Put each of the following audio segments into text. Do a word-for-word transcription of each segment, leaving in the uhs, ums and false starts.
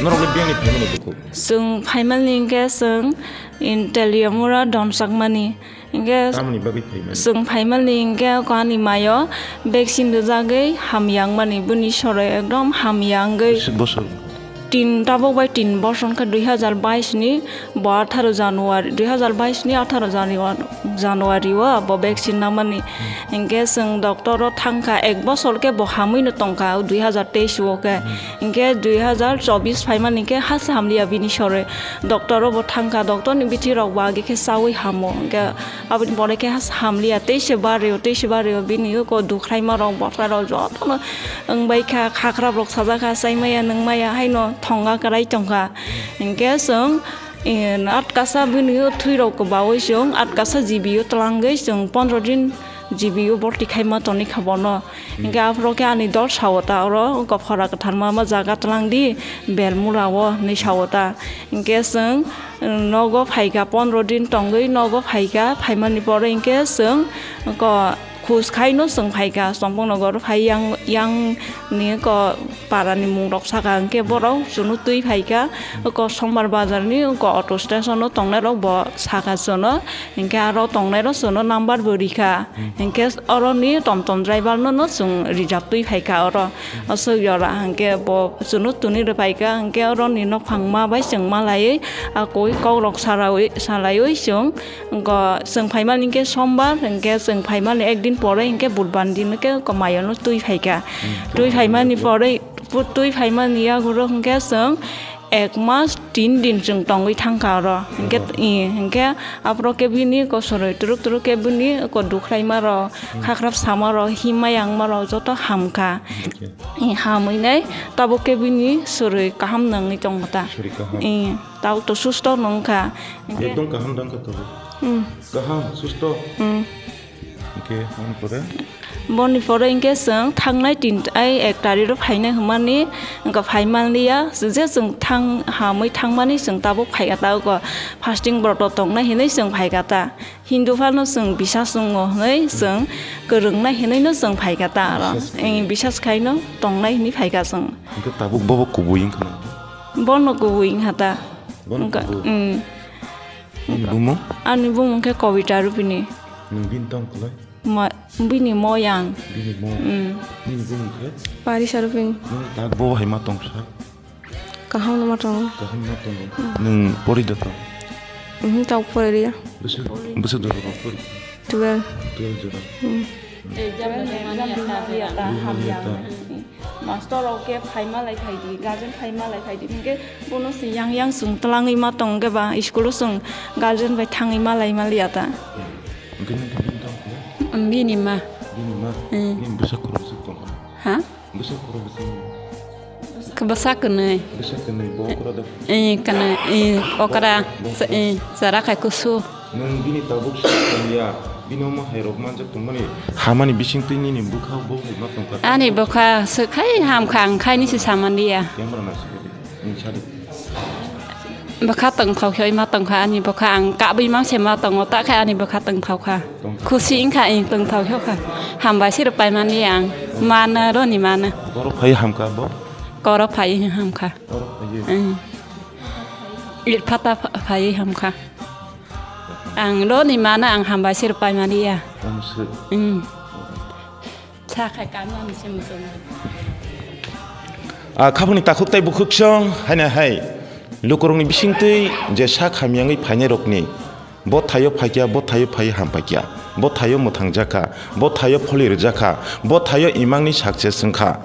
Norok le biyang ni phaimani bukhuk. Chwng phaimani hwnkhe chwng in Teliamura Donsakmani. Hwnkhe tamoni bagwi phaimani? Chwng phaimani hwnkhe ani mayo vaccine rwjagwi hamya wngmani, bini sore ekdom hamya wngwi. Bwswk bosor? Tin, tabuk bai tin bosor wngkha, dui hazar bais ni bo atharo January, dui hazar bais ni atharo January, January o bo vaccine namani. Hwnkhe chwng doctor o thangkha, ek bosor khe bo hamwi no tongkha, dui hazar teis o khe. Hwnkhe dui hazar chobis phaimani khe hasa hamliya bini sore. Doctor o bo thangkha, doctor ni bithi rok bo age khe chawi hamo. Hwnkhe aboni pore khe hasa hamliya, teis se barwi o, teis se barwi o bini o ko dukhraima rok, bwsa rok jotono wngbai kha, khakrap rok sajak kha, chaimaya, nungmaya haino thonga kwrai tongkha. Hwnkhe chwng, eh, atkasa bini o thwi rok bawi chwng atkasa G B o twlangwi chwng pondro din G B o borti khaima tongwi kha bono. Hwnkhe aphuru khe ani dol sao ta oro, wngkha phora kwtharma ma jaga twlang di, Belmura o hinwi sao ta. Hwnkhe chwng, eh, nogo phaikha, pondro din tongwi nogo phaikha, phaimani pore hwnkhe chwng ko khus khaino chwng phaikha, Chongpong nogor phai yang, yang ni ko para ni mung rok saka, hwnkhe borok chwngno twi phaikha, ko Sombar bazar ni ko auto station o tongnai rok bo saka chwngno, hwnkhe aro tongnai rok chwngno number bo rikha, hwnkhe oro ni tom tom driver no no chwng reserve twi phaikha oro. Aswk jora hwnkhe bo chwngno tuni rwphaikha, hwnkhe oro ni nokhang ma bai chwng malaiwi a koi kok rok salawi, salaiwi chwng, wngkha chwng phaimani hwnkhe Sombar, hwnkhe chwng phaimani ekdin pore hwnkhe Budbar din khe ko mayo no twi phaikha. Twi phaimani pore, twi phaimani yago ro hwnkhe chwng ek mas tin din chwng tongwi thangkha oro. Hwnkhe, i, hwnkhe aphuru khe bini ko soroi twrwk twrwk khe bini ko dukhraima rok, khakrap sama rok, himma yangma rok joto hamkha. I, hamwi nai tabuk khe bini soroi kaham nangwi tongkha ta. Soroi kaham. I, tabuk to susto nungkha. Hwnkhe ekdom kaham dangkha tabuk. Hmm. Kaham, susto. Hmm. Hwnkhe, aboni pore? Boni pore hwnkhe chwng thangnai tin, ai ek tarikh o phainai hwnmani, wngkha phaimanliya, je chwng thang, hamwi thangmani chwng tabuk phaikha ta, wngkha fasting broto tongnai hinwi chwng phaikha ta. Hindu phano chwng bisas wngo hinwi chwng kwrwngnai hinwino chwng phaikha ta aro. Bisas khaino? Ee, bisas khaino tongnai hinwi phaikha chwng. Hwnkhe tabuk bobo kubui wngkha na? Bono kubui wngkha ta. Bono kubui? Wngkha, mm. Nini bumung? Ani bumung khe Kobita Rupini. Nwng bini tong kwlai? Ma-, bini moyang. Bini mo. Mm. Nini bumung khe? Parisa Rupini. Nwng tak bo hai ma tong sa? Kaham no ma tongo. Kaham no tongo. Mm. Nwng pori da tong? Mhm, tak pori ya. Bwswk, bwswk jora rok pori? Twelve. Twelve jora. Mm. Exam, exam rwmani ata hamya. Master rok khe phaima lai phaidi, guardian phaima lai phaidi, hinkhe bono se yang yang chwng twlangwi ma tong khe ba, school o chwng guardian bai thangwi ma lai maliya ta. Hwnkhe nini bini tong khe? Bini ma. Bini ma? Hmm. Nini bwsa khorok bwswk tong kha? Ha? Bwsa khorok bwswk? Bwsa kwnwi. Bwsa kwnwi, bo okra da? Eh, kwnwi, eh, okra, eh, chara khai kusu. Nwng bini tabuk swi tongya, bini omo hai rok manjak tongmani hamani bisingtwi nini bwkha bo hai ma tongkha? Ani bwkha swk hai hamkha, ang khaini se samani ya. Yang mora naisik di, nwng sadi. Bwkha tongthok khe ma tongkha, ani bwkha ang kabwi mang se ma tongo, ta khe ani bwkha tongthok kha. Tongthok. Khusi wngkha, ang tongthok khe kha. Hambai se rwpai mani ang, mano roni mano. Koro phai hamkha bo? Koro phai hamkha. Koro phai. Ang. Lit phata pha-, phai hamkha. Ang roni mano ang hambai se rwpai maliya. Ang se. Mm. Sa khai kamo ang se muchung. A khaboni takhuk tai bukhuk song haina hai. Lukurokni bisingtwi je sak hamyangwi phainai rokni. Bo thaio phaikya, bo thaio phai hampaikya. Bo thaio mwthangjakha, bo thaio pholi rwjakha, bo thaio imangni success wngkha.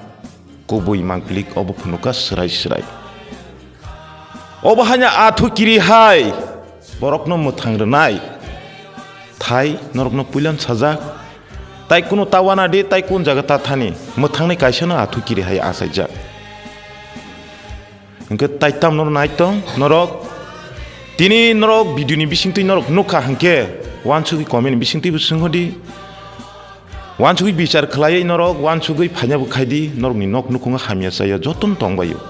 Kubui mangplik obo phunukha swrai swrai. Obo haino athu kiri hai borokno mwthang rwnai. Thai norokno puilan sajak. Tai kunu ta wana di, tai kun jaga ta thani. Mwthangnai kaisano athu kiri hai achaijak. Hwnkhe taitam norok nai tong, norok tini norok video ni bisingtwi norok nukha hwnkhe, wansugwi comment ni bisingtwi bo swngo di. Wansugwi bichar khlaiwi norok, wansugwi phaina bo khai di, norokni nok nukhungo hamya chaya jotono tongbaio.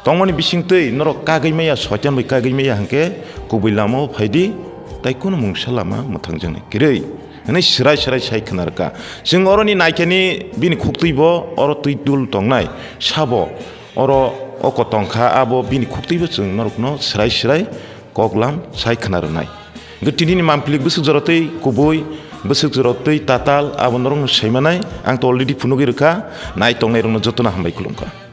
Tongmani bisingtwi norok kagwi maya, soitan bai kagwi maya hwnkhe kubui lama o phai di, tai kunu mungsa lama mwthangjaknai kwrwi hwnwi swrai swrai sai khna rwkha. Chwng oroni naikhe ni bini khuktwi bo oro twi dul tongnai sabo. oro oko tongkha, abo bini khuktwibo chwng norokno srai srai koklam sai khna rwnai. Hwnkhe tinini mampli bwswk jorotwi kubui, bwswk jorotwi tatal, abo norokno saimanai, ang to already phunugwi rwkha, nai tongnai rokno jotono hambai khulumkha.